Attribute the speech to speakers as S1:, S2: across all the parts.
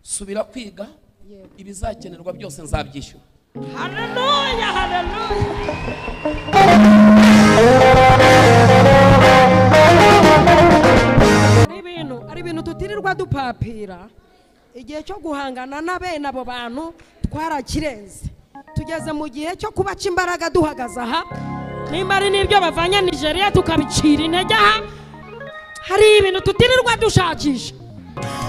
S1: Subira kwiga, ibizakenerwa byose nzabyishyura.
S2: Haleluya, haleluya. Ari ibintu tutirirwa dupapira. Igihe cyo guhangana na bene abo bantu twarakirenze. Tugeze mu gihe cyo kubaca imbaraga duhagaze aha. Nimba ari n'ibyo bavanye Nigeria tukabicira intege aha. Hari ibintu tutirirwa dushakisha.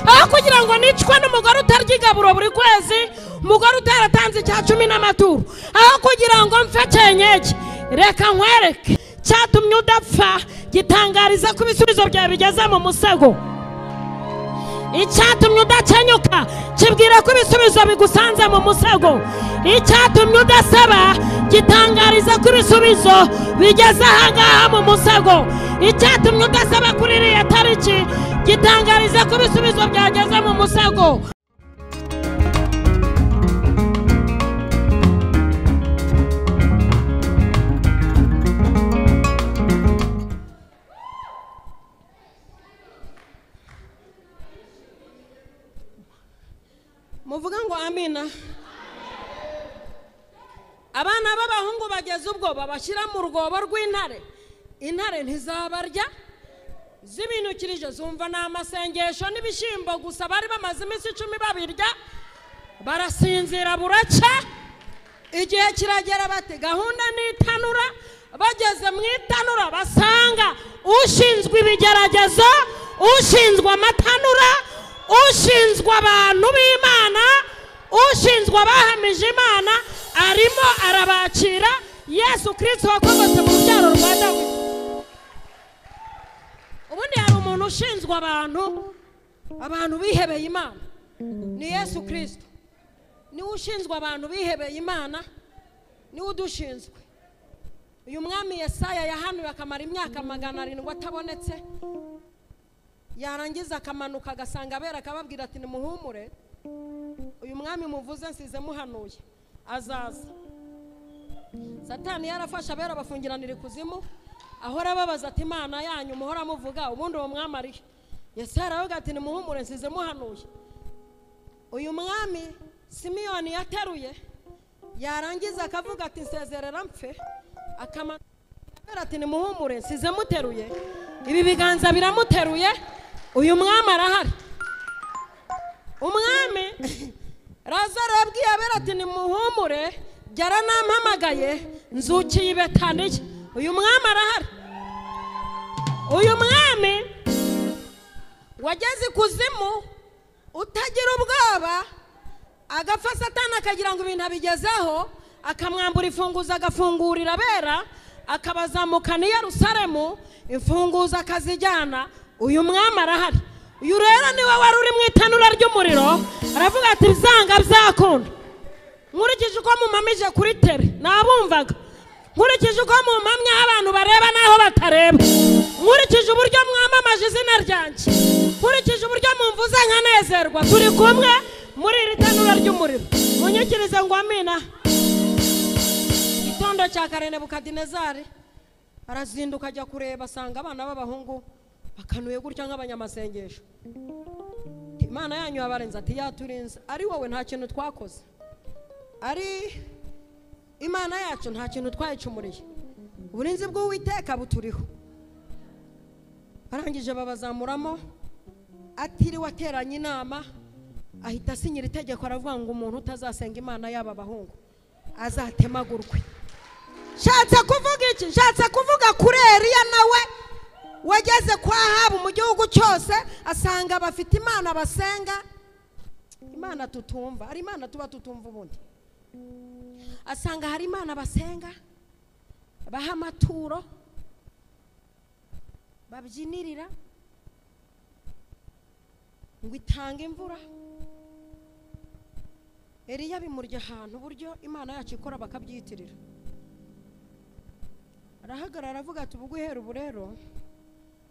S2: Aho kugira ngo nicwe n'umugore utarya igaburo buri kwezi, umugore utaratanze icya 10 n'amaturo, aho kugira ngo mfe cyenyeke, reka nkwereke cyatumye udapfa gitangariza ko ibisubizo byawe bigeze mu musego. Icyatumye udakenyuka kibwira ko ibisubizo bigusanze mu musego. Icyatumye udasaba gitangariza ko ibisubizo bigeze ahangaha mu musego. Icyatumye udasaba kuri iriya tariki gitangariza ko ibisubizo byageze mu musego. Muvuga ngo amina. Abana b'abahungu bageze ubwo babashyira mu rwobo rw'intare, intare ntizabarya, zibinukirije zumva ni amasengesho n'ibishyimbo gusa. Bari bamaze iminsi 10 babirya, barasinzira buracya. Igihe kiragera bati gahunda ni itanura. Bageze mu itanura basanga ushinzwe ibigeragezo, ushinzwe amatanura, ushinzwe abantu b'Imana, ushinzwe abahamije Imana arimo arabakira. Yesu Kristo wakomotse mu rubyaro rwa Dawidi. Ubundi hari umuntu ushinzwe abantu bihebeye Imana, ni Yesu Kristo. Niwe ushinzwe abantu bihebeye Imana, niwe udushinzwe. Uyu mwami Yesaya yahanuye akamara imyaka 700 atabonetse, yarangiza akamanuka agasanga abera akababwira ati nimuhumure, uyu mwami muvuze nsize muhanuye azaza. Satani yarafashe abera bafungiranira ikuzimu, ahora babaza ati Imana yanyu muhora muvuga ubundi uwo mwami ari he? Yesaya aravuga ati nimuhumure nsize muhanuye. Uyu mwami Simiyoni yateruye, yarangiza akavuga ati nsezerera mpfe, akamanuka ati nimuhumure nsize muteruye, ibi biganza biramuteruye, uyu mwami arahari. Umwami Lazaro yabwiye abera ati nimuhumure, byaranampamagaye nzukiye i Betaniya, uyu mwami arahari. Uyu mwami wageze ikuzimu utagira ubwoba, agapfa Satani akagira ngo ibintu abigezeho, akamwambura imfunguzo agafungurira abera, akabazamukana i Yerusalemu, imfunguzo akazijyana. Uyu mwami arahari. Uyu rero niwe wari uri mu itanura ry'umuriro, aravuga ati byanga byakunda. Nkurikije uko mumpamije kuri tere nabumvaga, nkurikije uko mumpamya abantu bareba naho batareba, nkurikije uburyo mwamamaje izina ryanjye, nkurikije uburyo mumvuze nkanezerwa, turi kumwe muri iri tanura ry'umuriro. Munyikirize ngo amina. Igitondo cya kare Nebukadinezari arazinduka ajya kureba, asanga abana b'abahungu bakanuye gutya nk'abanyamasengesho. Imana yanyu yabarenze ati yaturinze, ari wowe nta kintu twakoze, ari Imana yacu nta kintu twayicumuriye, uburinzi bw'Uwiteka buturiho. Barangije babazamuramo, atiriwe ateranya inama, ahita asinyira itegeko aravuga ngo umuntu utazasenga Imana yaba abahungu azatemagurwe. Nshatse kuvuga iki? Nshatse kuvuga kuri Eliya nawe wageze kwa Ahabu mu gihugu cyose, asanga bafite Imana basenga, Imana tutumva, ari Imana tuba tutumva ubundi. Asanga hari Imana basenga, baha amaturo, babyinirira ngo itange imvura. Eliya bimurya ahantu uburyo Imana yacu ikora bakabyitirira. Arahagarara aravuga ati ubwo uhera ubu rero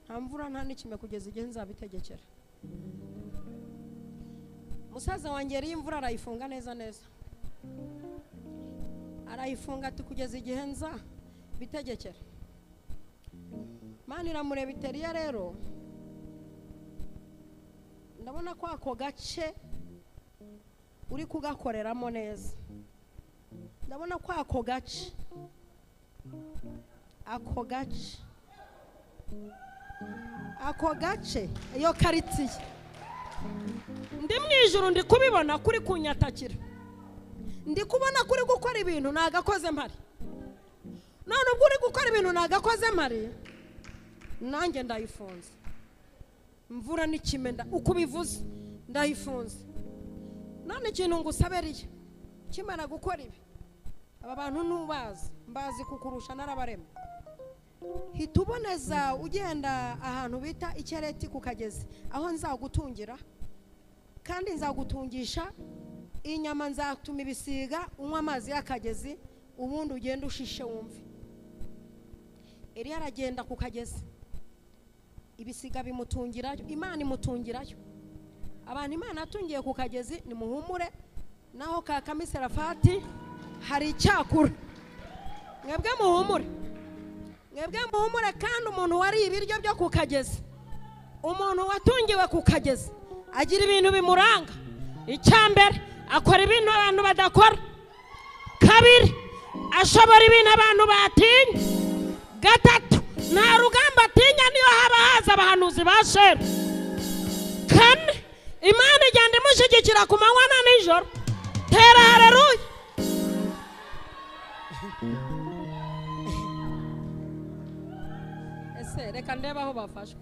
S2: nta mvura nta n'ikime kugeza igihe nzabitegekera. Musaza wanjye yari imvura arayifunga neza neza, arayifunga ati kugeza igihe nzabitegekera. Imana iramureba iti Eliya rero ndabona ko ako gace uri kugakoreramo neza. Ndabona ko ako gace ako gace ako gace iyo karitsiye ndi mu ijuru ndi kubibona kuri kunyatakira, ndi kubona kuri gukora ibintu nagakoze mpari. None ubwo uri gukora ibintu nagakoze mpari, nanjye ndayifunze. Imvura n'ikimenda uko ubivuze ndayifunze. None ikintu ngusaberiye kimara gukora ibi, aba bantu ntubazi, mbazi kukurusha narabarema. Hita uboneza ugenda ahantu bita Ikereti ku kagezi, aho nzagutungira kandi nzagutungisha inyama, nzatuma ibisiga unywa amazi y'akagezi, ubundi ugenda ushishe wumve. Eliya aragenda ku kagezi, ibisiga bimutungirayo, Imana imutungirayo. Abantu Imana atungiye ku kagezi nimuhumure, naho ka Kamiserafati hari icyakura. Mwebwe muhumure, mwebwe muhumure. Kandi umuntu wariye ibiryo byo ku kagezi, umuntu watungiwe ku kagezi agira ibintu bimuranga. Icyambere, akora ibintu abantu badakora. Kabiri, ashobora ibintu abantu batinya. Gatatu, nta rugamba atinya niyo haba haza abahanuzi ba Shera. Kane, Imana igenda imushyigikira ku manywa na nijoro. Tera haleluya. Ese reka ndebe aho bafashwe.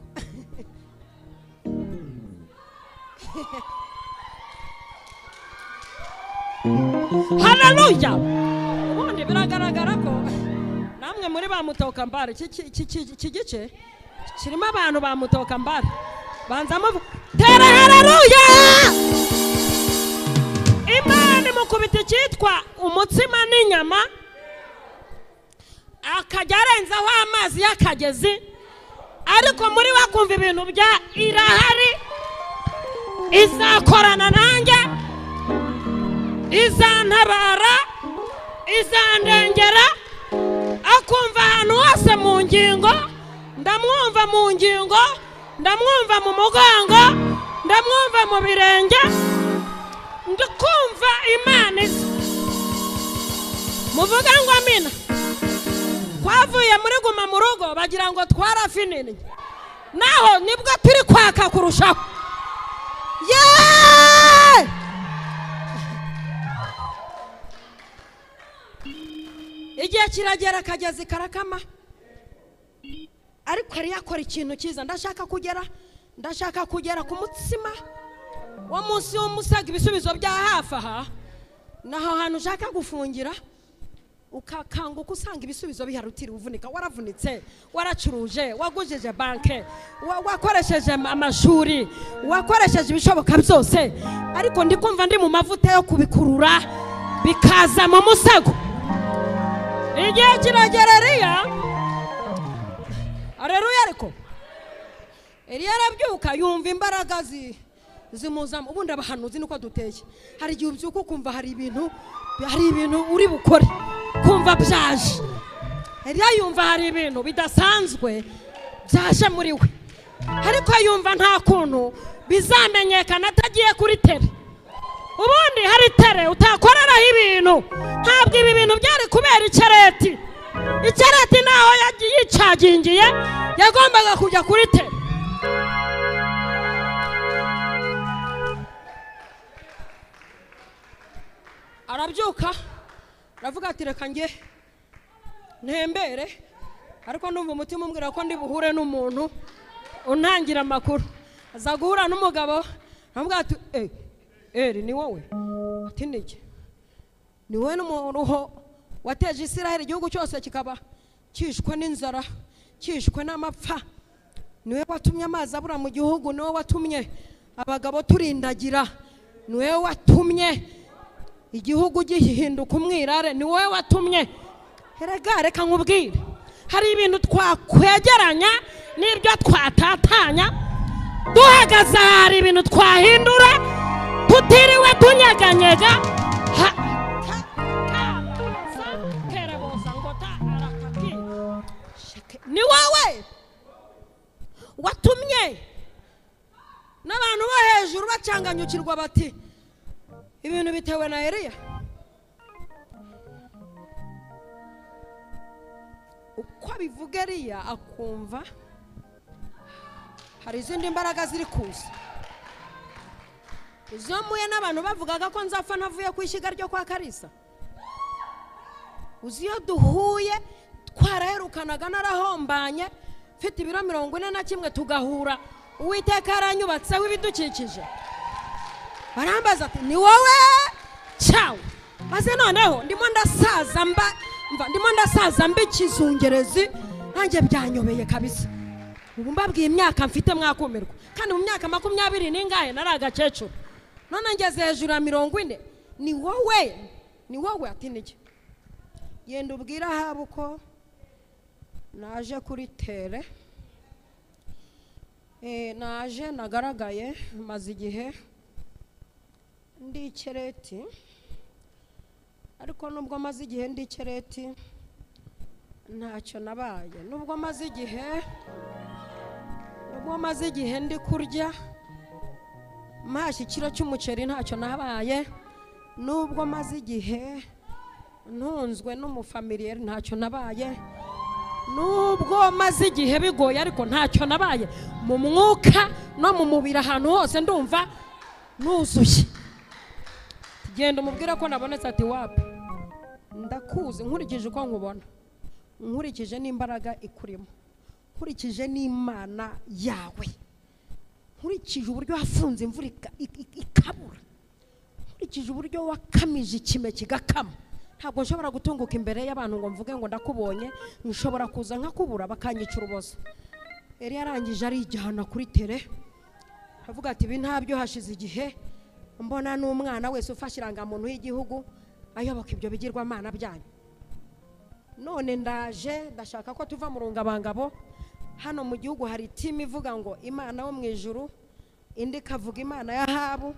S2: Haleluya. Ubundi biragaragara ko namwe muri ba mutoka mbare, iki gice kirimo abantu ba mutoka mbare. Banza muvuga tera haleluya. Imana imukubita icyitwa umutsima n'inyama, akajya arenzaho amazi y'akagezi, ariko muri we akumva ibintu bya irahari, izakorana nanjye, izantabara, izandengera. Akumva ahantu hose mu ngingo, ndamwumva mu ngingo, ndamwumva mu mugongo, ndamwumva mu birenge, ndikumva Imana iza. Muvuga ngo amina. Twavuye muri guma mu rugo bagira ngo twarafinini, naho nibwo turi kwaka kurushaho. Yeee! Igihe kiragera akagezi karakama, ariko yari yakora ikintu cyiza. Ndashaka kugera, ndashaka kugera ku mutsima wo munsi w'umusaga, ibisubizo bya hafi aha. Naho hantu ushaka gufungira ukakanguka usanga ibisubizo bihari, utiriwe uvunika. Waravunitse, waracuruje, wagujije banke, wakoresheje amashuri, wakoresheje ibishoboka byose, ariko ndi kumva ndi mu mavuta yo kubikurura bikaza mu musago. Igihe kiragera Eliya, aleluya. Ariko Eliya arabyuka yumva imbaraga zimuzamo. Ubundi abahanuzi niko duteye, hari igihe ubyuka ukumva hari ibintu, hari ibintu uri bukore, kumva byaje. Eliya yumva hari ibintu bidasanzwe byaje muri we, ariko yumva nta kuntu bizamenyekana atagiye kuri tere. Ubundi hari tere utakoreraho ibintu. Ntabwo ibi bintu byari kubera Ikereti. Ikereti naho yicagingiye yagombaga kujya kuri tere. Arabyuka aravuga ati reka njye ntembere, ariko ndumva umutima umbwira ko ndi buhure n'umuntu untangira amakuru. Aza guhura n'umugabo aramubwira ati Eri ni wowe? Ati niki? Ni wowe n'umuruho wateje Isiraheli, igihugu cyose kikaba cyishwe n'inzara, cyishwe n'amapfa. Ni wowe watumye amazi abura mu gihugu, ni wowe watumye abagabo turindagira, ni wowe watumye igihugu gihinduka umwirare, ni wowe watumye. Erega reka nkubwire, hari ibintu twakwegeranya n'ibyo twatatanya, duhagaze hari ibintu twahindura tutiriwe tunyeganyega. Ni wowe watumye n'abantu bo hejuru bacanganyukirwa bati Ibintu bitewe na Eliya. Uko abivuga Eliya akumva hari izindi mbaraga ziri kuza. Izo mpuye n'abantu bavugaga ko nzapfa ntavuye ku ishyiga ryo kwa Kalisa. Uzi iyo duhuye twaraherukanaga narahombanye mfite ibiro 41 tugahura, Uwiteka yaranyubatseho ibidukikije. Barambaza ati ni wowe cyawe? Maze noneho ndimo ndasaza mba ndimo ndasaza mba ikizungerezi, nanjye byanyobeye kabisa. Ubu mbabwiye imyaka mfite mwakumirwa, kandi mu myaka 20 n'ingahe nari agakecuru, none ngeze hejuru ya 40. Ni wowe, ni wowe? Ati niki? Yenda ubwira Ahabu ko naje kuri tere, naje nagaragaye maze igihe ndi ikereti, ariko nubwo maze igihe ndi ikereti ntacyo nabaye. Nubwo maze igihe ndi kurya mpashya ikiro cy'umuceri ntacyo nabaye. Nubwo maze igihe ntunzwe n'umufamiliyeri ntacyo nabaye. Nubwo maze igihe bigoye ariko ntacyo nabaye. Mu mwuka no mu mubiri ahantu hose ndumva nuzuye. Genda umubwira ko nabonetse. Ati wapi, ndakuzi nkurikije uko nkubona, nkurikije n'imbaraga ikurimo, nkurikije n'Imana yawe, nkurikije uburyo wafunze imvura ikabura, nkurikije uburyo wakamije ikime kigakama, ntabwo nshobora gutunguka imbere y'abantu ngo mvuge ngo ndakubonye. Nshobora kuza nkakubura bakanyica urubozo. Eliya arangije arijyana kuri tere, avuga ati ibi ntabyo, hashize igihe mbona n'umwana wese ufashe irangamuntu y'igihugu ayoboka ibyo bigirwamana byanyu. None ndaje ndashaka ko tuva mu rungabangabo. Hano mu gihugu hari timu ivuga ngo Imana wo mu ijuru, indi ikavuga Imana ya Ahabu.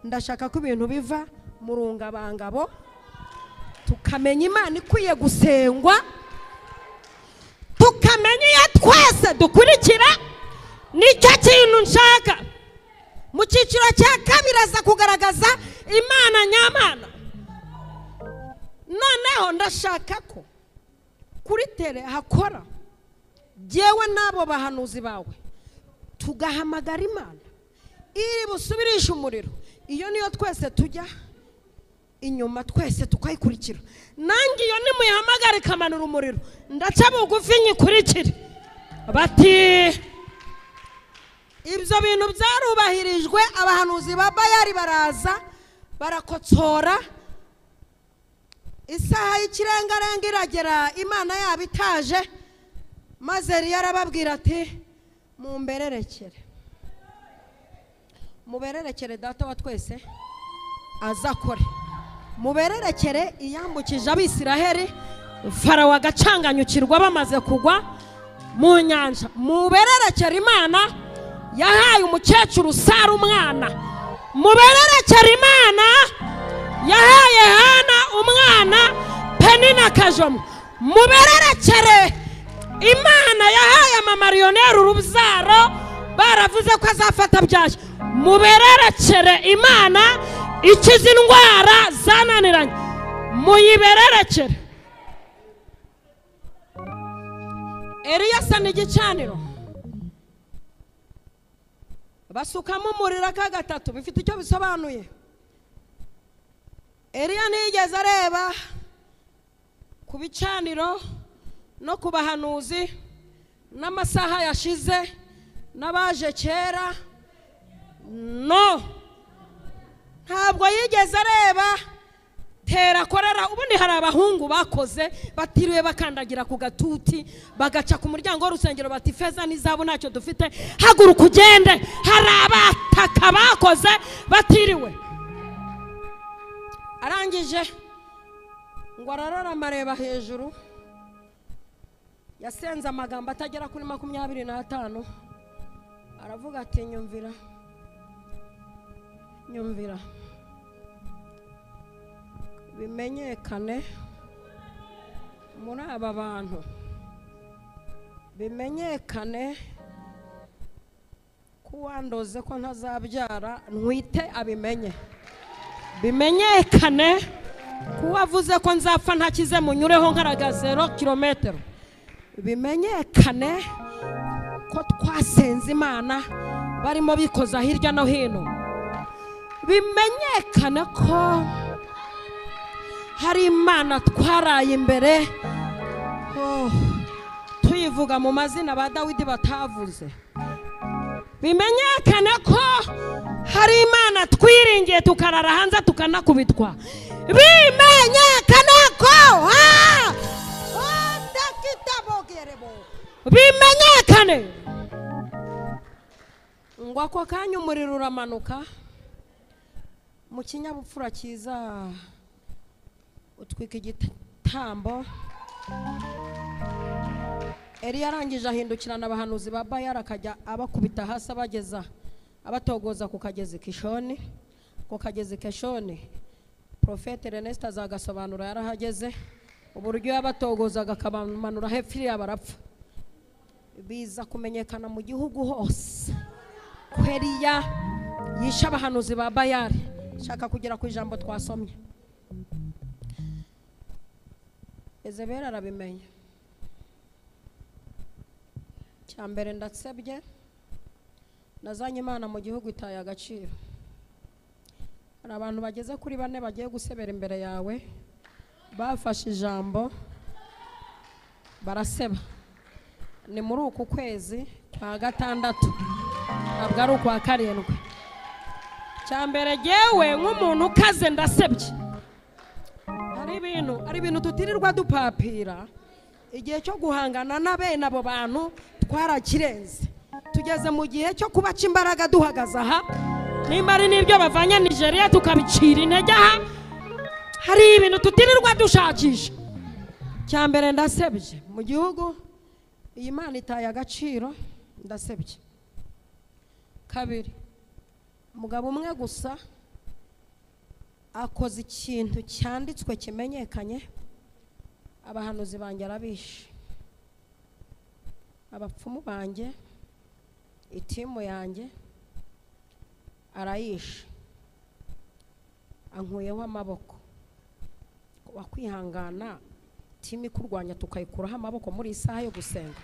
S2: Ndashaka ko ibintu biva mu rungabangabo, tukamenya Imana ikwiye gusengwa, tukamenya iyo twese dukurikira. Nicyo kintu nshaka. Mu cyiciro cya kabiri aza kugaragaza Imana nyamana. Noneho ndashaka ko kuri tere hakora jyewe n'abo bahanuzi bawe, tugahamagara Imana iri busubirishe umuriro. Iyo niyo twese tujya inyuma, twese tukayikurikira. Nanjye iyo nimuyihamagara ikamanura umuriro, ndaca bugufi nyikurikire. Bati ibyo bintu byarubahirijwe. Abahanuzi ba Bayali baraza barakotsora. Isaha y'ikirengarenga iragera, Imana yabo itaje. Maze Eliya arababwira ati mumbererekere, mubererekere data wa twese azakore, mubererekere iyambukije Abisiraheli Farawo agacanganyukirwa bamaze kugwa mu nyanja, mubererekere Imana yahaye umukecuru Sara umwana, mubererekere Imana yahaye Hana umwana Penina Kajomo, mubererekere Imana yahaye amamariyoneri urubyaro baravuze ko azafata byashya, mubererekere Imana ikiza indwara zananiranye, muyibererekere. Eliya asana igicaniro, basukamo umuriro ka gatatu, bifite icyo bisobanuye. Eliya ntiyigeze areba ku bicaniro no ku bahanuzi n'amasaha yashize n'abaje kera, no ntabwo yigeze areba tera korera. Ubundi hari abahungu bakoze batiriwe bakandagira ku gatuti, bagaca ku muryango w'urusengero bati feza n'izahabu ntacyo dufite, haguruka ugende. Hari abataka bakoze batiriwe. Arangije ngo arararama areba hejuru, yasenze amagambo atagera kuri 25, aravuga ati nyumvira, nyumvira bimenyekane muri aba bantu, bimenyekane ko wandoze ko ntazabyara ntwite abimenye. Bimenyekane kuwavuze ko nzapfa ntakize munyureho nkaraga 0 kilometero. Bimenyekane ko twasenze Imana barimo bikoza hirya no hino. Bimenyekane ko hari Imana twaraye imbere, tuyivuga mu mazina ba Dawidi batavuze. Bimenyekane ko hari Imana twiringiye tukarara hanze tukanakubitwa. Bimenyekane ko bimenyekane. Ngo ako kanya umuriro uramanuka mu kinyabupfura cyiza utwika igitambo. Eliya arangije ahindukirana abahanuzi ba Bayali akajya abakubita hasi abageza abatogoza ku kagezi Kishoni. Ku kagezi Kishoni Profete Ernest azagasobanura, yarahageze uburyo yabatogozaga akabamanura hepfo barapfa. Biza kumenyekana mu gihugu hose ko Eliya yishe abahanuzi ba Bayali. Shaka kugera ku ijambo twasomye. Yezebeli arabimenya. Cyambere ndatsebye, nazanye Imana mu gihugu itaye agaciro. Hari abantu bageze kuri 4 bagiye gusebera imbere yawe, bafashe ijambo baraseba. Ni muri uku kwezi kwa 6, ntabwo ari ukwa 7. Cyambere jewe nk'umuntu ukaze ndasebye. Hari ibintu tutirirwa dupapira. Igihe cyo guhangana na bene abo bantu twarakirenze. Tugeze mu gihe cyo kubaca imbaraga duhagaze aha. Nimba ari n'ibyo bavanye Nigeria tukabicira intege aha. Hari ibintu tutirirwa dushakisha. Cyambere ndasebye mu gihugu iyi Mana itaye agaciro, ndasebye. Kabiri, umugabo umwe gusa akoze ikintu cyanditswe kimenyekanye, abahanuzi banjye arabishe, abapfumu banjye, itimu yanjye arayishe, ankuyeho amaboko. Wakwihangana timu ikurwanya tukayikuraho amaboko muri isaha yo gusenga.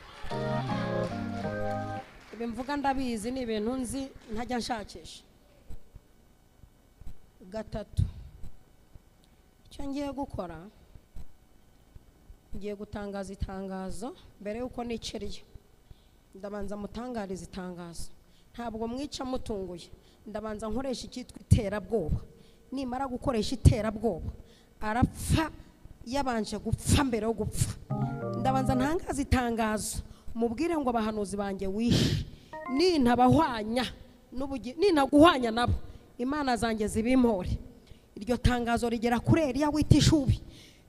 S2: Ibi mvuga ndabizi, ni ibintu nzi ntajya nshakisha. 3, icyo ngiye gukora, ngiye gutangaza itangazo mbere yuko niceriye. Ndabanza mutangariza itangazo, ntabwo mwica mutunguye. Ndabanza nkoresha icyitwa iterabwoba. Nimara gukoresha iterabwoba arapfa yabanje gupfa mbere yo gupfa. Ndabanza ntangaza itangazo mubwire ngo abahanuzi banjye wishe, nintabahwanya nintaguhwanya nabo Imana zanjye zibimpore. Iryo tangazo rigera kuri Eliya w'itishubi.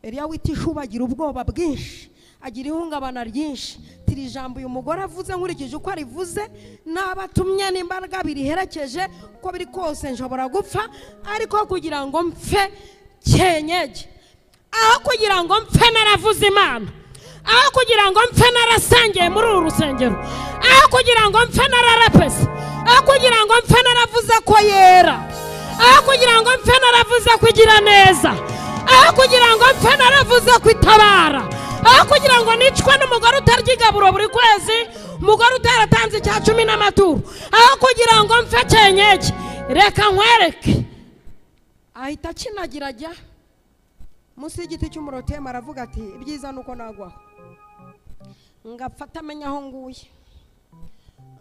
S2: Eliya w'itishubi agira ubwoba bwinshi, agira ihungabana ryinshi. Tiri jambo uyu mugore avuze nkurikije uko arivuze, n'abatumye n'imbaraga biriherekeje, uko biri kose nshobora gupfa, ariko kugira ngo mpfe cyenyege, aho kugira ngo mpfe naravuze Imana, aho kugira ngo mpfe narasengeye muri uru rusengero, aho kugira ngo mpfe nararapese, aho kugira ngo mpfe naravuze ko yera, aho kugira ngo mpfe naravuze kugira neza, aho kugira ngo mpfe naravuze kwitabara, aho kugira ngo nicwe n'umugore utarya igaburo buri kwezi, umugore utaratanze icya 10 n'amaturo, aho kugira ngo mpfe cyenyege, reka nkwereke. Ahita akinagira ajya munsi y'igiti cy'umurotemu aravuga ati ibyiza nuko nagwaho, ngapfa atamenya aho nguye,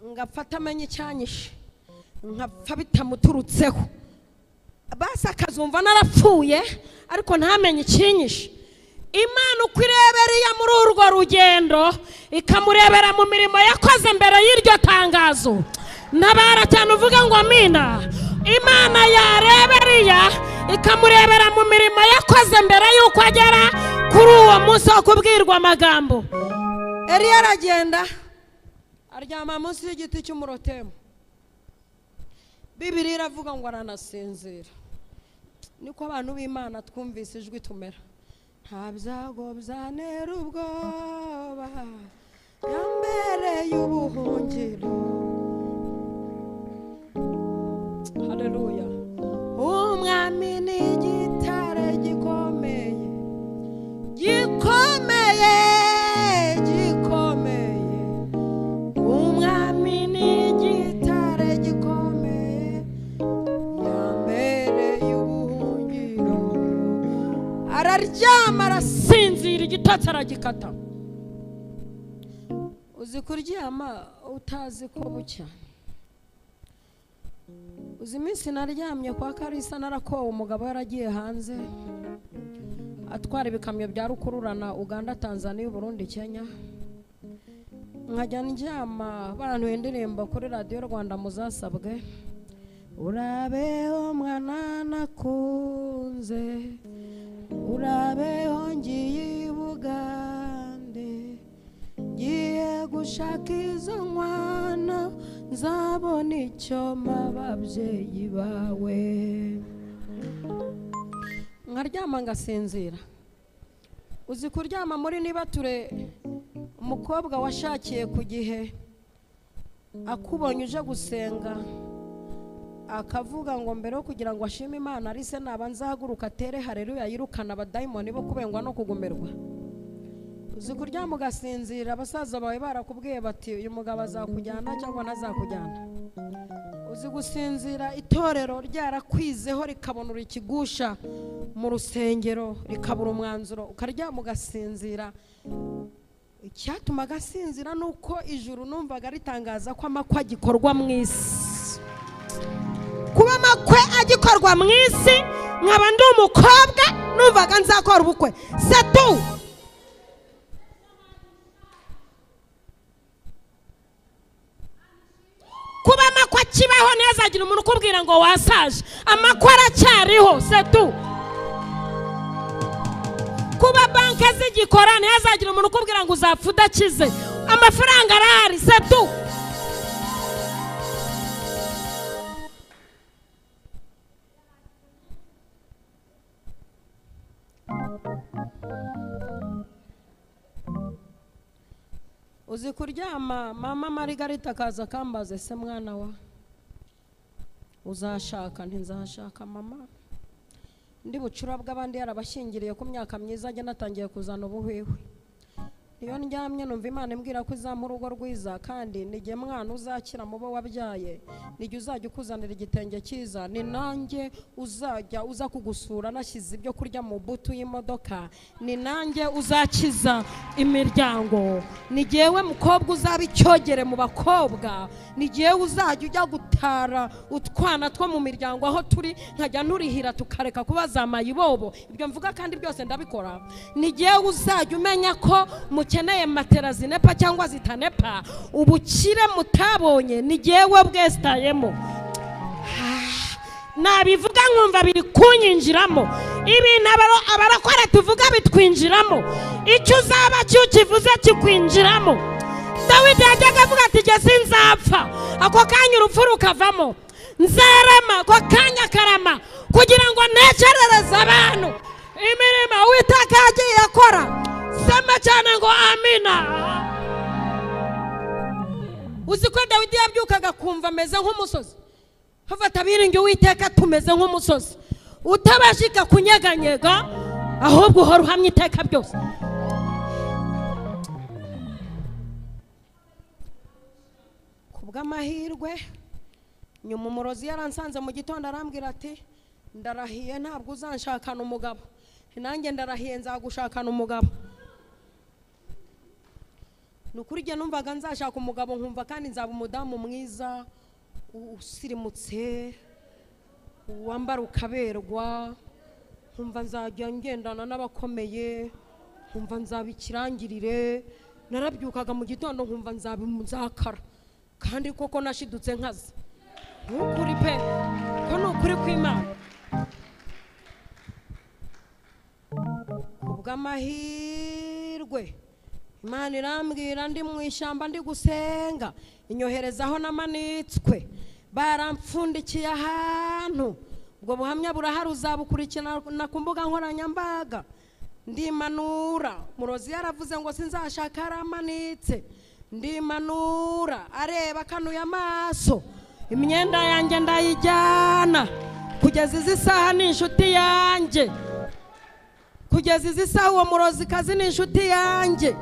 S2: ngapfa atamenya icyanyishe, nkapfa bitamuturutseho. Basi akazumva narapfuye ariko ntamenye ikinyishe. Imana uko irebereye muri urwo rugendo ikamurebera mu mirimo yakoze mbere y'iryo tangazo. Ntabara cyane uvuga ngo amina. Imana yarebereye ikamurebera mu mirimo yakoze mbere y'uko agera kuri uwo munsi wo kubwirwa amagambo. Eliya aragenda aryama munsi y'igiti cy'umurotemu. Bibiliya iravuga ngo aranasinzira. Niko abantu b'Imana twumvise ijwi tumera. Nta byago byanera ubwoba yambere y'ubuhungiro. Haleluya. Umwami ni Araryama arasinzira, igitotsi aragikata. Uzi kuryama utazi ko bucya? Uzi iminsi naryamye kwa Karisa narakowe, umugabo yaragiye hanze atwara ibikamyo bya rukururana Uganda, Tanzania, Burundi, Kenya. Nkajya ndyama barantuye indirimbo kuri radiyo Rwanda muzasabwe: urabeho mwana nakunze, urabeho ngiye i Bugande, ngiye gushaka izo nkwana, nzabona icyo ababyeyi bawe. Nkaryama ngasinzira. Uzi kuryama muri nibature, umukobwa washakiye ku gihe akubonye uje gusenga akavuga ngo mbere yo kugira ngo ashime Imana arise naba nzahaguruka atere haleluya yirukana abadayimoni bo kubengwa no kugumirwa. Uzi kuryama ugasinzira abasaza bawe barakubwiye bati uyu mugabo azakujyana cyangwa ntazakujyana. Uzi gusinzira itorero ryarakwizeho rikabonura ikigusha mu rusengero rikabura umwanzuro, ukaryama ugasinzira. Icyatuma agasinzira nuko ijuru numvaga ritangaza ko amakwe agikorwa mu isi. Kuba amakwe agikorwa mu isi, nkaba ndi umukobwa numvaga nzakora ubukwe setu. Kuba amakwe akibaho ntihazagira umuntu ukubwira ngo wasaje, amakwe aracyariho setu. Kuba banke zigikora ntihazagira umuntu ukubwira ngo uzapfa udakize, amafaranga arahari setu. Uzi kuryama mama Margarita akaza akambaza: ese mwana wa uzashaka? Ntinzashaka mama, ndi bucura bw'abandi yarabashyingiriye ku myaka myiza, njye natangiye kuzana ubuhwihwe. Iyo ndyamye numva Imana imbwira ko izampa urugo rwiza, kandi nijye mwana uzakira mu bo wabyaye, nijye uzajya ukuzanira igitenge cyiza, ni nanjye uzajya uza kugusura nashyize ibyo kurya mu butu y'imodoka, ni nanjye uzakiza imiryango, ni jyewe mukobwa uzaba icyogere mu bakobwa, ni jyewe uzajya ujya gutara utwana two mu miryango aho turi nkajya nturihira tukareka kubaza amayibobo. Ibyo mvuga kandi byose ndabikora. Ni jyewe uzajya umenya ko mukeneye matera zinepa cyangwa zitanepa, ubukire mutabonye ni jyewe bwesitayemo. Nabivuga nkumva biri kunyinjiramo. Ibintu abarakora tuvuga bitwinjiramo, icyo uzaba cyo kivuze kikwinjiramo. Dawidi yajyaga avuga ati jye sinzapfa, ako kanya urupfu rukavamo, nzarama ako kanya karama, kugira ngo ntekerereze abantu imirimo Uwiteka yagiye akora. Sema cyane ngo amina. Uzi ko Dawidi yabyukaga kumva ameze nk'umusozi, hafata biringi Uwiteka tumeze nk'umusozi utabashika kunyeganyega, ahubwo uhora uhamye iteka byose. Kubw'amahirwe nyuma umurozi yaransanze mu gitondo arambwira ati ndarahiye ntabwo uzanshakana umugabo, nanjye ndarahiye nzagushakana umugabo. Nukuri jye numvaga nzashaka umugabo, nkumva kandi nzaba umudamu mwiza usirimutse wambara ukaberwa, nkumva nzajya ngendana n'abakomeye, nkumva nzaba ikirangirire. Narabyukaga mu gitondo nkumva nzaba nzakara, kandi koko nashidutse nkaza. Nukuri pe, ko nukuri kw'Imana. Kubw'amahirwe Imana irambwira ndi mu ishyamba ndi gusenga, inyoherezaho namanitswe, barampfundikiye ahantu. Ubwo buhamya burahari, uzabukurikirana ku mbuga nkoranyambaga. Ndimanura, murozi yaravuze ngo sinzashaka, aramanitse. Ndimanura areba akanuye amaso, imyenda yanjye ndayijyana kugeza izi saha ni inshuti yanjye, kugeza izi saha uwo murozi kazi ni inshuti yanjye.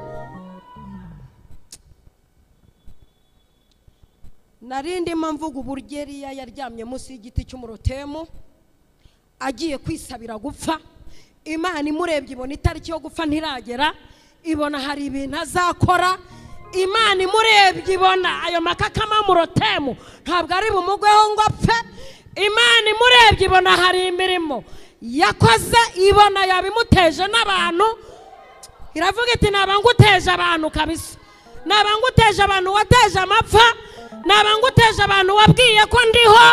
S2: Narindi mvuga uburyo Eliya yaryamye munsi y'igiti cy'umurotemu agiye kwisabira gupfa, Imana imurebye ibona itariki yo gupfa ntiragera, ibona hari ibintu azakora. Imana imurebye ibona ayo makakama murotemu ntabwo ari bumugweho ngo apfe. Imana imurebye ibona hari imirimo yakoze, ibona yabimuteje n'abantu. Iravuga iti naba nguteje abantu kabisa, naba nguteje abantu wateje amapfa, naba nguteje abantu wabwiye ko ndiho,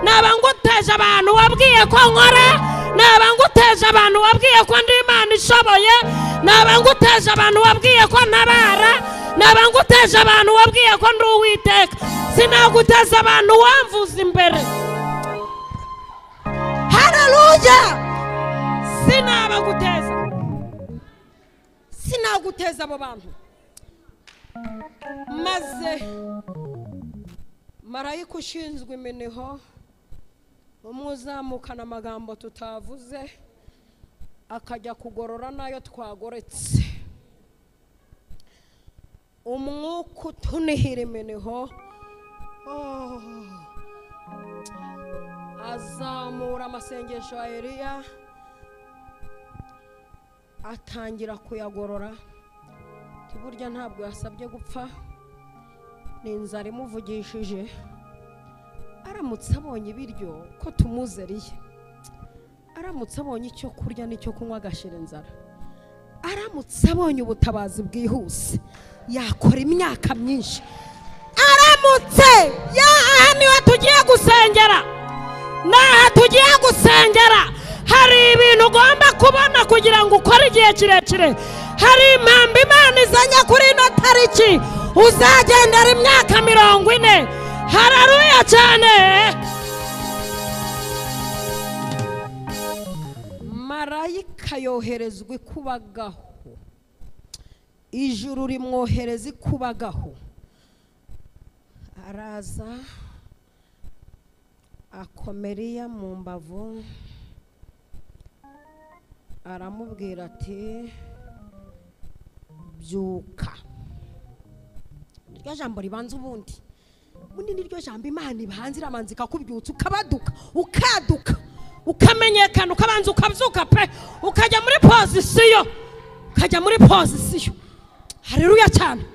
S2: naba nguteje abantu wabwiye ko nkora, naba nguteje abantu wabwiye ko ndi Imana ishoboye, naba nguteje abantu wabwiye ko ntabara, naba nguteje abantu wabwiye ko ndi Uwiteka, sinaguteza abantu wamvuza imbere. Haleluya! Sinabaguteza, sinaguteza abo bantu. Maze marayika ushinzwe iminiho umwe uzamukana amagambo tutavuze akajya kugorora nayo twagoretse, umwuka utunihira iminiho, azamura amasengesho ya Eliya atangira kuyagorora. Burya ntabwo yasabye gupfa, ni inzara imuvugishije. Aramutse abonye ibiryo ko tumuzeriye, aramutse abonye icyo kurya n'icyo kunywa agashira inzara, aramutse abonye ubutabazi bwihuse yakora imyaka myinshi. Aramutse aha niwe tugiye gusengera, n'aha tugiye gusengera hari ibintu ugomba kubona kugira ngo ukore igihe kirekire. Hari impamvu Imana izanye kuri ino tariki uzagendera imyaka 40. Haleluya cyane. Marayika yoherezwa ikubagaho, ijuru rimwohereza ikubagaho, araza akomeriya mu mbavu, aramubwira ati byuka. Iryo jambo ribanza ubundi niryo jambo Imana ibanza iramanza ikakubyutsa, ukabaduka, ukaduka, ukamenyekana, ukabanza ukabyuka pe, ukajya muri pozisiyo, ukajya muri pozisiyo. Haleluya cyane.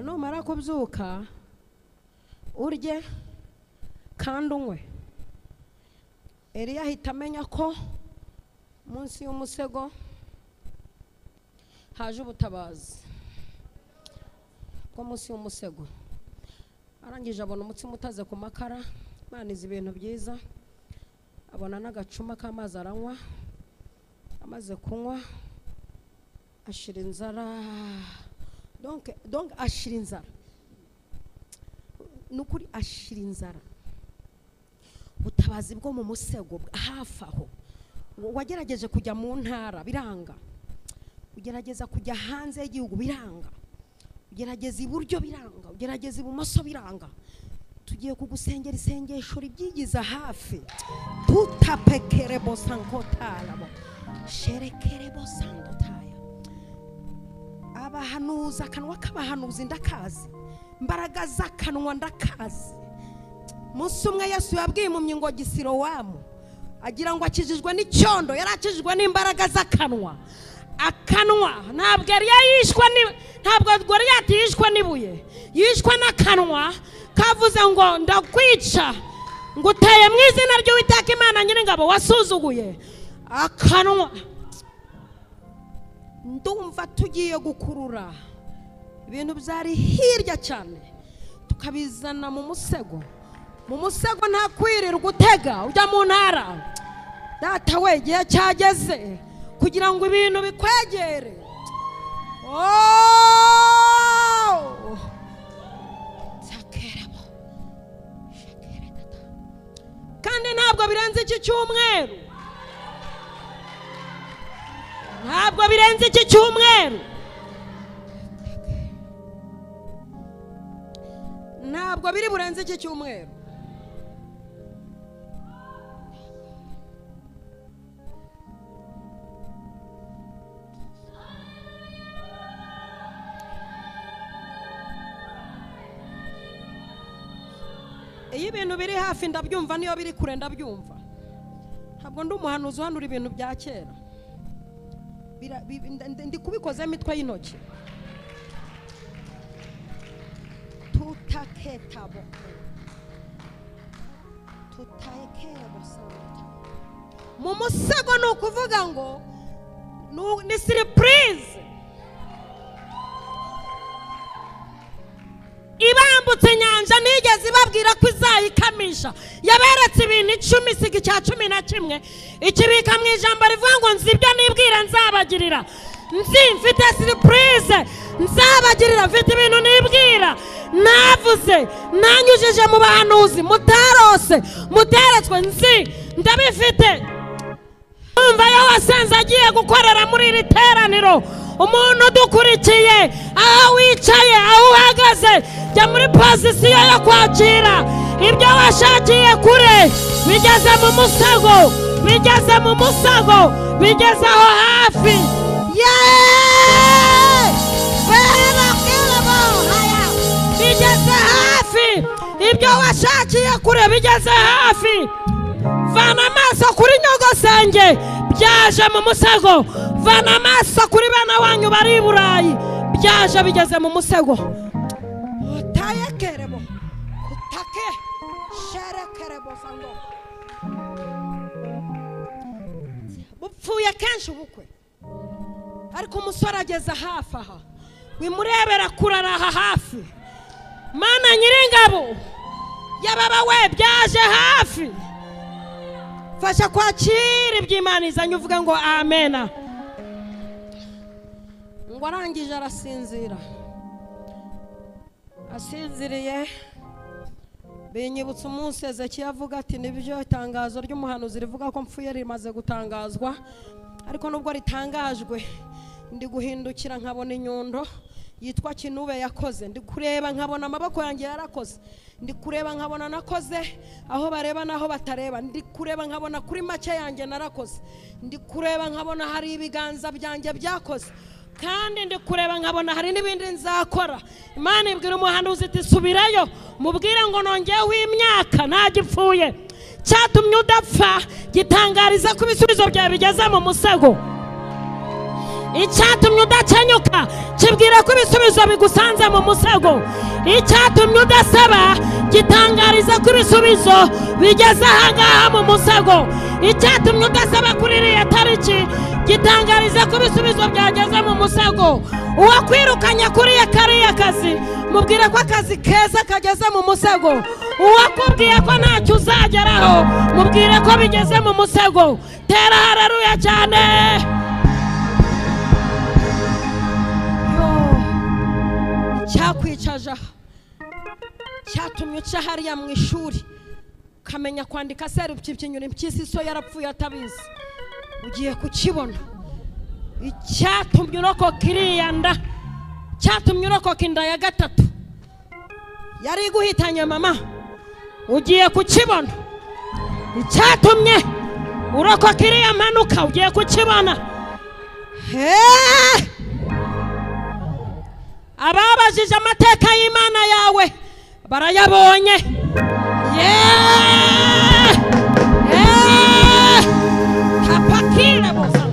S2: Numara kubyuka urye kandi unywe. Eliya ahita amenya ko munsi y'umusego haje ubutabazi bwo munsi y'umusego. Arangije abona umutsima utaze ku makara, Imana izi ibintu byiza, abona n'agacuma k'amazi aranywa. Amaze kunywa ashira inzara, donc ashira inzara, nukuri ashira inzara. Ubutabazi bwo mu musego hafi aho, wagerageje kujya mu ntara biranga, ugerageza kujya hanze y'igihugu biranga, ugerageza iburyo biranga, ugerageza ibumoso biranga. Tugiye kugusengera isengesho ribyigiza hafi. Tutapekerebo sankotayabo sherekerebo sandotaya. Abahanuza akanwa k'abahanuzi ndakazi, imbaraga z'akanwa ndakazi. Umunsi umwe Yesu yabwiye impumyi ngo Gisirowamu, agira ngo akijijwe n'icyondo, yari akijijwe n'imbaraga z'akanwa. Akanwa ntabwo yari yishwe, ntabwo Goliyati yishwe n'ibuye, yishwe n'akanwa kavuze ngo ndakwica, nguteye mu izina ry'Uwiteka Imana Nyiringabo wasuzuguye. Akanwa. Ndumva tugiye gukurura ibintu byari hirya cyane tukabizana mu musego. Mu musego nta kwirirwa utega ujya mu ntara. Data we, igihe cyageze kugira ngo ibintu bikwegere. Oh! Takerabo. Kandi ntabwo birenze iki cyumweru. Ntabwo birenze iki cyumweru. Ntabwo biri burenze iki cyumweru. Iyo ibintu biri hafi ndabyumva, niyo biri kure ndabyumva. Ntabwo ndi umuhanuzi uhanura ibintu bya kera, ndi kubikoza imitwe y'intoki. Tutaketabo tutayekerabo mu musego, ni ukuvuga ngo ni surprise. Ibambutse inyanja ntigeze ibabwira ko izayikamisha, yaberetse ibintu 10 isiga icya 11 ikibika mu ijambo rivuga ngo nzi ibyo nibwira nzabagirira, nzi mfite surprise nzabagirira, mfite ibintu nibwira navuze nanyujije mu bahanuzi mutarose muteretswe, nzi ndabifite. Umva yo wasenze agiye gukorera muri iri teraniro, umuntu udukurikiye aho wicaye aho uhagaze, jya muri pozisiyo yo kwakira ibyo washakiye kure, bigeze mu musego, bigeze mu musego, bigeze aho hafi. Bigeze hafi, ibyo washakiye kure bigeze hafi. Vana amaso kuri nyogosenge, byaje mu musego. Vana amaso kuri bana wanyu bari i Burayi, byaje bigeze mu musego. Utayekerebo utake sherekerebo sango. Bupfuye kenshi ubukwe, ariko umusore ageze hafi aha, wimurebera kurara aha hafi. Mana nyiringabo yababa we, byaje hafi. Fasha kwakira iby'Imana izanye uvuga ngo amena. Ngo arangije arasinzira, asinziriye binyibutsa umunsi Ezekiya avuga ati nibyo itangazo ry'umuhanuzi rivuga ko mpfuye rimaze gutangazwa, ariko nubwo ritangajwe ndi guhindukira nkabona inyundo yitwa Kinube yakoze, ndi kureba nkabona amaboko yanjye yarakoze, ndi kureba nkabona nakoze aho bareba naho batareba, ndi kureba nkabona kuri make yanjye narakoze, ndi kureba nkabona hari ibiganza byanjye byakoze, kandi ndi kureba nkabona hari n'ibindi nzakora. Imana ibwira umuhanuzi iti subirayo mubwire ngo nongeyeho imyaka ntagipfuye, cyatumye udapfa gitangariza ko ibisubizo byawe bigeze mu musego. Icyatumye udakenyuka kibwira ko ibisubizo bigusanze mu musego. Icyatumye udasaba gitangariza ko ibisubizo bigeze ahangaha mu musego. Icyatumye udasaba kuri iriya tariki gitangariza ko ibisubizo byageze mu musego. Uwakwirukanye kuri kariya kazi mubwira ko akazi keza kageze mu musego. Uwakubwiye ko ntacyo uzageraho mubwire ko bigeze mu musego. Tera haleluya cyane. Cyakwicaje cyatumye uca hariya mu ishuri ukamenya kwandika serupyinyura impyisi so yarapfuye atabizi, ugiye kukibona. Icyatumye urokoka iriya nda, cyatumye urokoka inda ya gatatu yari iguhitanye mama, ugiye kukibona. Icyatumye urokoka iriya mpanuka, ugiye kukibona. Ababajije amateka y'Imana yawe barayabonye. Tapakire bosa.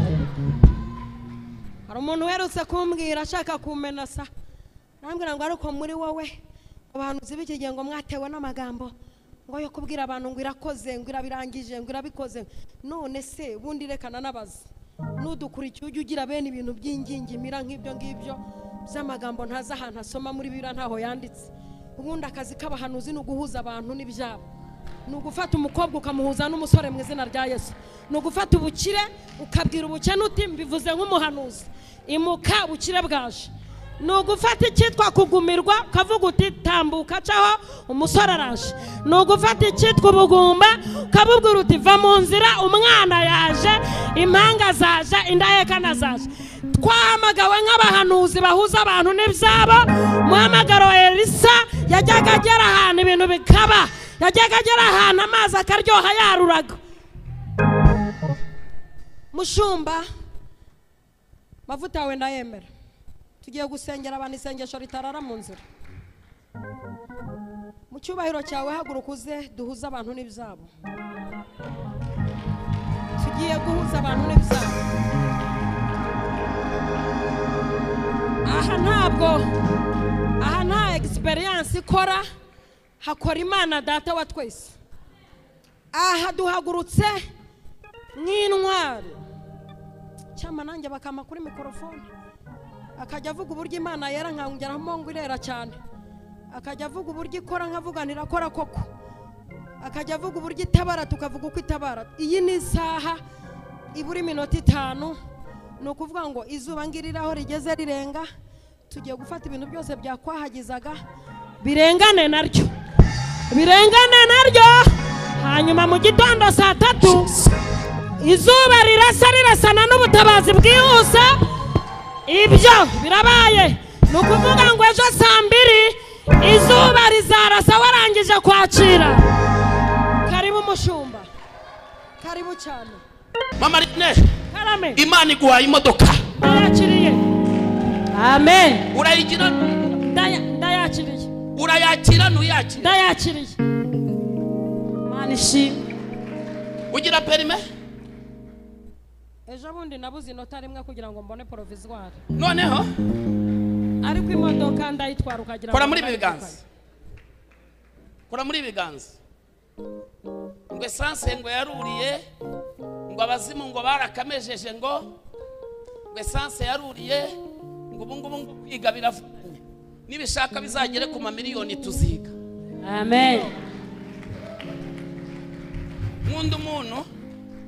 S2: Hari umuntu uherutse kumbwira ashaka kumenasa, arambwira ngo ariko muri wowe abantu b'iki gihe ngo mwatewe n'amagambo ngo yo kubwira abantu ngo irakoze, ngo irabirangije, ngo irabikoze. None se ubundi rekana nabaza, nudukurikiye ujye ugira bene ibintu by'ingingimira nk'ibyo ngibyo by'amagambo ntazi ahantu asoma muri Bibiliya ntaho yanditse. Ubundi akazi k'abahanuzi ni uguhuza abantu n'ibyabo, ni ugufata umukobwa ukamuhuza n'umusore mu izina rya Yesu, ni ugufata ubukire ukabwira ubukene uti mbivuze nk'umuhanuzi, imuka ubukire bwaje, ni ugufata icyitwa kugumirwa ukavuga uti tambuka caho umusore araje, ni ugufata icyitwa ubugumba ukabubwira uti va mu nzira umwana yaje, impanga zaje, indahekana zaje. Twahamagawe nk'abahanuzi bahuza abantu n'ibyabo. Muhamagaro wa Elisa yajyaga agera ahantu ibintu bikaba, yajyaga agera ahantu amazi akaryoha yaruraga. Mushumba, mavuta yawe ndayemera. Tugiye gusengera abantu isengesho ritarara mu nzira. Mu cyubahiro cyawe haguruka uze duhuze abantu n'ibyabo. Tugiye guhuza abantu n'ibyabo. Aha ntabwo, aha nta experience ikora, hakora Imana data wa twese. Aha duhagurutse nk'intwari. Cyama nanjye bakama kuri mikorofone, akajya avuga uburyo Imana yera nkangeramo ngo irera cyane, akajya avuga uburyo ikora nkavuga ntirakora koko, akajya avuga uburyo itabara tukavuga uko itabara. Iyi ni isaha ibura iminota 5, ni ukuvuga ngo izuba ngiriraho rigeze rirenga, tugiye gufata ibintu byose byakwahagizaga birengane naryo, birengane naryo. Hanyuma mu gitondo saa 3 izuba rirasa rirasana n'ubutabazi bwihuse. Ibyo birabaye, ni ukuvuga ngo ejo saa 2 izuba rizarasa warangije kwakira. Karibu mushumba, karibu cyane.
S1: Mama Rine, karame. Imana iguhaye imodoka.
S2: Ndayakiriye. Amen.
S1: Urayigira?
S2: Ndayakiriye.
S1: Urayakira ntuyakira?
S2: Ndayakiriye. Imana ishimwe.
S1: Ugira perime?
S2: Ejo bundi nabuze inota rimwe kugira ngo mbone provisoire.
S1: Noneho
S2: ariko imodoka ndayitwara ukagira.
S1: Kora muri biganza. Kora muri biganza. Ngo essence ngo yaruriye, ngo abazimu ngo barakamejeje, ngo essence yaruriye, ngo ubu ngubu ngo kwiga biravunanye. Nibishaka bizagere ku mamiliyoni tuziga.
S2: Amen.
S1: Nkunda umuntu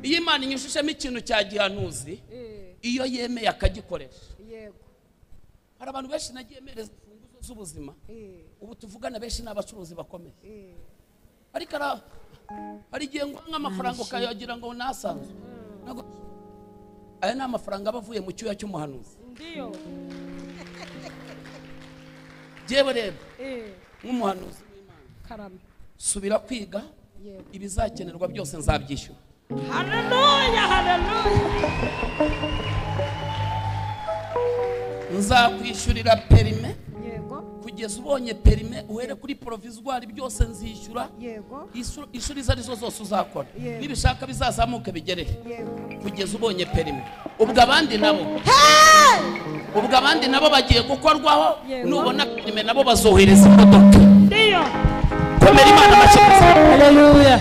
S1: iyo Imana inyushishemo ikintu cya gihanuzi, iyo yemeye akagikoresha.
S2: Yego.
S1: Hari abantu benshi nagiye mereza imfunguzo z'ubuzima, ubu tuvugana benshi n'abacuruzi bakomeye. Ariko hari igihe ngo nk'amafaranga ukayagira ngo nasanzwe. Aya ni amafaranga aba avuye mu cyuya cy'umuhanuzi.
S2: Ndiyo.
S1: Jewe rero nk'umuhanuzi w'Imana,
S2: karame,
S1: subira kwiga, ibizakenerwa byose nzabyishyura.
S2: Haleluya, haleluya.
S1: Nzakwishyurira perime.
S2: Yego.
S1: Kugeza ubonye perime uhere kuri provisoire byose nzishyura.
S2: Yego.
S1: Ishuri izo arizo zose uzakora, nibishaka bizazamuke bigere.
S2: Yego.
S1: Kugeza ubonye perime. Ubwo abandi nabo, ubwo abandi nabo bagiye gukorwaho, nubona perime nabo bazohereza imodoka.
S2: Ndiyo.
S1: Komera Imana amashyi.
S2: Haleluya.